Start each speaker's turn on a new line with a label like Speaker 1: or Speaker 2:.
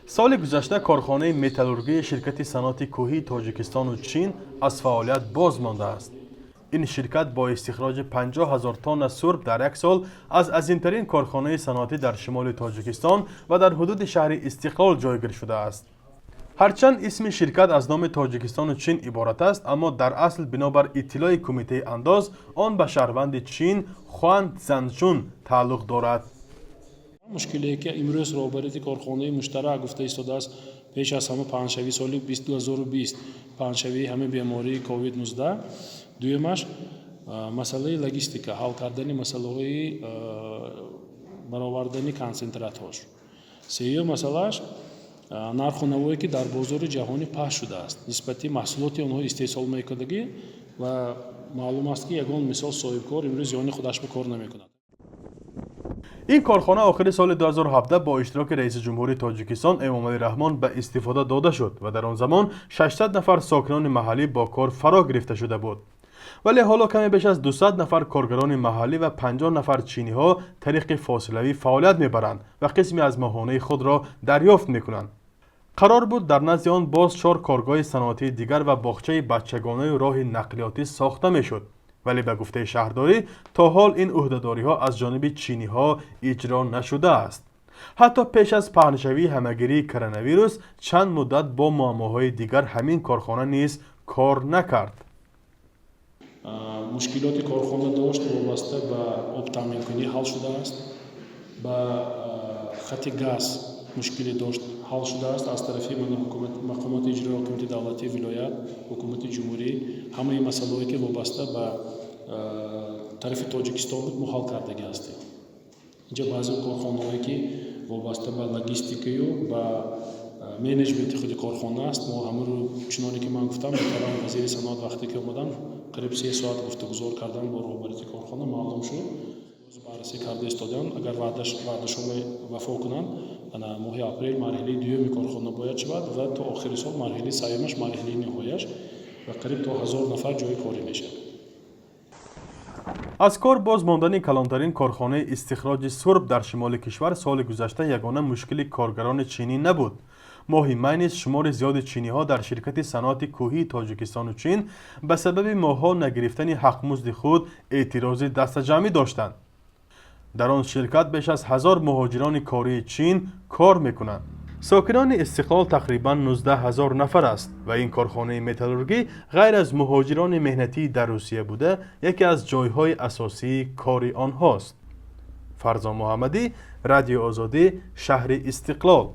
Speaker 1: Соли гузашта корхонаи металлургии ширкати саноати кӯҳии Тоҷикистону Чин аз фаъолият боз мондааст. Ин ширкат бо истихроҷи 50 ҳазор тонна сурб дар як сол аз азимтарин корхонаи саноатӣ дар шимоли Тоҷикистон ва дар ҳудуди шаҳри Истиқлол ҷойгир шудааст. Ҳарчанд исми ширкат аз номи Тоҷикистону Чин иборат аст, аммо дар асл, бинобар иттилои Кумитаи андоз, он ба шаҳрванди Чин Хуан Цзанчун тааллуқ дорад.
Speaker 2: Мушкиле, ки имрӯз роҳбарияти корхонаи муштарак гуфта истодааст, пеш аз ҳама паҳншавии соли 2020, паҳншавии ҳамаи бемории COVID-19. Дуюмаш, масъалаи логистика, ҳал кардани масъалаҳои баровардани консентратҳош. Сеюм масъалааш, нарху навое, ки дар бозори ҷаҳонӣ паст шудааст нисбати маҳсулоти онҳо истеҳсол мекардагӣ. Ва маълум аст, ки ягон мисол соҳибкор имрӯз зиёни худаш ба кор намекунад.
Speaker 1: Ин корхона охири соли 2017 бо иштироки раиси ҷумҳурии Тоҷикистон Эмомалӣ Раҳмон ба истифода дода шуд ва дар он замон 600 нафар сокинони маҳаллӣ бо кор фаро гирифта шуда буд. Вале ҳоло каме беш аз 200 нафар коргарони маҳаллӣ ва 50 нафар чиниҳо тариқи фосилавӣ фаъолият мебаранд ва қисме аз моҳонаи худро дарёфт мекунанд. Қарор буд дар назди он боз чор коргоҳи саноатии дигар ва боғчаи бачагонаю роҳи нақлиётӣ сохта мешуд, вале ба гуфтаи шаҳрдорӣ, то ҳол ин ӯҳдадориҳо аз ҷониби чиниҳо иҷро нашудааст. Ҳатто пеш аз паҳншавии ҳамагирии коронавирус чанд муддат бо муаммоҳои дигар ҳамин корхона низ кор накард.
Speaker 2: Мушкилоти корхона дошт, вобаста ба обтаъминкунӣ, ҳал шудааст, ба хати газ мушкиле дошт, ҳал шудааст аз тарафи мақомоти иҷрои ҳокимияти давлатии вилоят, ҳукумати ҷумҳурӣ. Ҳамаи масъалаҳое, ки вобаста ба тарафи Тоҷикистон буд, мо ҳал кардагӣ ҳастем. Инҷа баъзе корхонаҳое, ки вобаста ба логистикаю ба менеҷменти худи корхона аст, мо ҳамаро, чуноне ки ман гуфтам, муҳтарам вазири саноат вақте ки омаданд, қариб 3 соат гуфтугузор кардан бо роҳбарияти корхона, маълум шуд, баррасӣ карда истодаанд. Агар ваъдашонро вафо кунанд, ана моҳи апрел марҳилаи дуюми корхона бояд шавад ва то охири сол марҳилаи сеюмаш, марҳилаи ниҳояш, ва қариб то 1000 нафар ҷойи корӣ мешавад.
Speaker 1: Аз кор боз мондани калонтарин корхонаи истихроҷи сурб дар шимоли кишвар соли гузашта ягона мушкили коргарони чинӣ набуд. Моҳи май низ шумори зиёди чиниҳо дар ширкати саноати кӯҳии Тоҷикистону Чин ба сабаби моҳҳо нагирифтани ҳақмузди худ эътирози дастаҷамъӣ доштанд. Дар он ширкат беш аз 1000 муҳоҷирони кории Чин кор мекунанд. Сокинони Истиқлол тақрибан 19 ҳазор нафар аст ва ин корхонаи металлургӣ ғайр аз муҳоҷирони меҳнатии дар Русия буда, яке аз ҷойҳои асосии кори онҳост. Фарзон Муҳаммадӣ, Радиои Озодӣ, шаҳри Истиқлол.